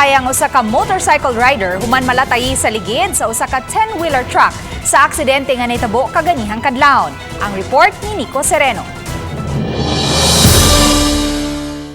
Namatay ang usa ka motorcycle rider human malatayi sa ligid sa usa ka 10-wheeler truck sa aksidente nga nahitabo kaganihang kadlawon. Ang report ni Nico Sereno.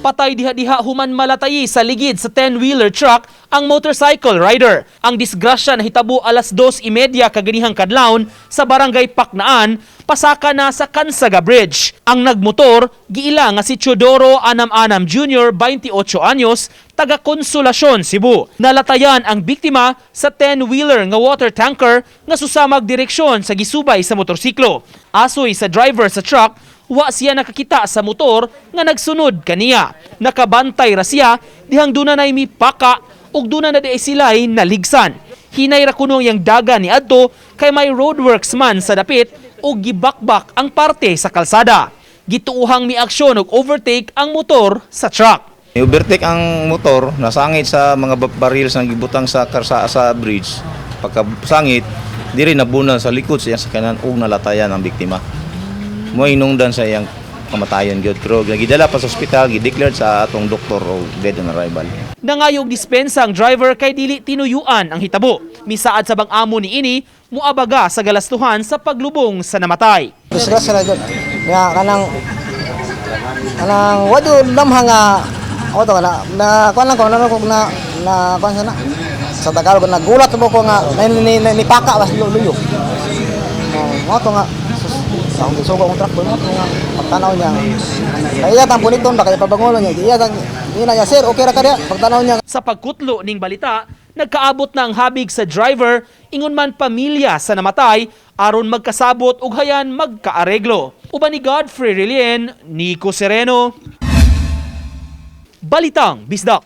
Patay diha-diha human malatayi sa ligid sa 10-wheeler truck ang motorcycle rider. Ang disgrasya nahitabo alas 2:30 kaganihang kadlawon sa Barangay Paknaan, pasaka na sa Kansaga Bridge. Ang nagmotor, giila nga si Teodoro Anam-Anam Jr., 28 anyos, taga Consolacion, Cebu. Nalatayan ang biktima sa 10-wheeler nga water tanker nga susamag direksyon sa gisubay sa motorsiklo. Asoy sa driver sa truck, wa siya nakakita sa motor nga nagsunod kaniya. Nakabantay ra siya dihang duna nay mipaka ug duna na di sila'y naligsan. Hinay ra kuno yang daga ni adto kay may roadworks man sa dapit ug gibakbak ang parte sa kalsada. Gituuhang miaksyon og overtake ang motor sa truck. Overtake ang motor, nasangit sa mga barils na gibutang sa karsa sa bridge. Pagkasangit, diri nabunal sa likod sa iyang sakyanan ug nalatayan ang biktima. Mo inungdan sa iyang kamatayon gyud, pero gidala pa sa ospital, gideclared sa atong doktor og dead on arrival. Nangayog dispensa ang driver kay dili tinuyuan ang hitabo. Misaad sa bang amo ni ini muabaga sa galastuhan sa paglubong sa namatay. Disgrasya ra jud. Nga kanang kanang wa jud lamha nga ako to na na kuan lang ko na ko na na kuan sana sa Tagalog, nagulat mo ko nga na, ni, ni, ni paka bas luyo. Oh, mo to nga sus, sa akong gisugo akong truck boy mo to nga pagtanaw niya. Kaya iya tang puniton ba kay pabangulo niya. Iya tang ina niya, "Sir, okay ra ka diha?" Pagtanaw niya. Sa pagkutlo ning balita, nagkaabot na ang habig sa driver ingon man pamilya sa namatay aron magkasabot ug hayan magkaareglo. Uban ni Godfrey Relien, Nico Sereno. Balitang Bisdak.